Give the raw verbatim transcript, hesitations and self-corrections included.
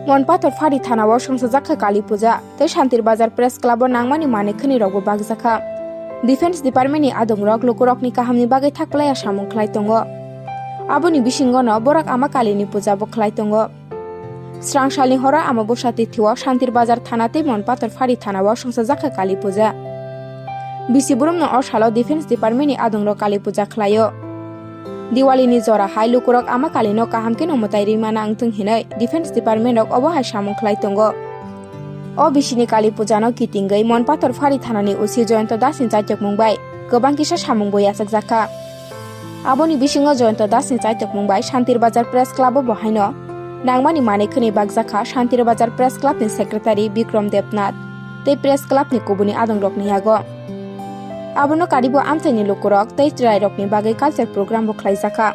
Monpathor Phari thanao songsajakha Kali Puja tei Shantir Bazar Press Club o nangmani manwi khwnwi rokbo bakjakha. Defence Department ni adongrok lukurokni kahamni bagwi thaklaiya samung khlai tongo. Aboni bisingono borak Ama Kalini puja bo khlai tongo. Srangsalni horo Amabusya tithio Shantir Bazar thana tei Monpathor Phari thanao songsajakha Kali Puja. Bisi burumno o salo Defence Department ni adongrok Kali Puja khlaio. Diwali ni jora hai lukurok Ama Kalino kaham kheno mwtai rwimana wngthung hinwi Defence Department rok obo hai samung khlai tongo. O bisini Kali Puja no kitingwi Monpathor Phari thanani O C Jayanta Das ni chaichokmung bai kwbang kisa samung bo yachakjakha. Aboni bisingo Jayanta Das ni chaichokmung bai Shantir Bazar Press Club o bo haino nangmani manwi khwnwi bakjakha Shantir Bazar Press Club ni Secretary Bikram Debnath tei Press Club ni kubuni adongrokni yago. Abono karibo amchaini lukurok tei chwrairokni bagwi culture program bo khlaijakha.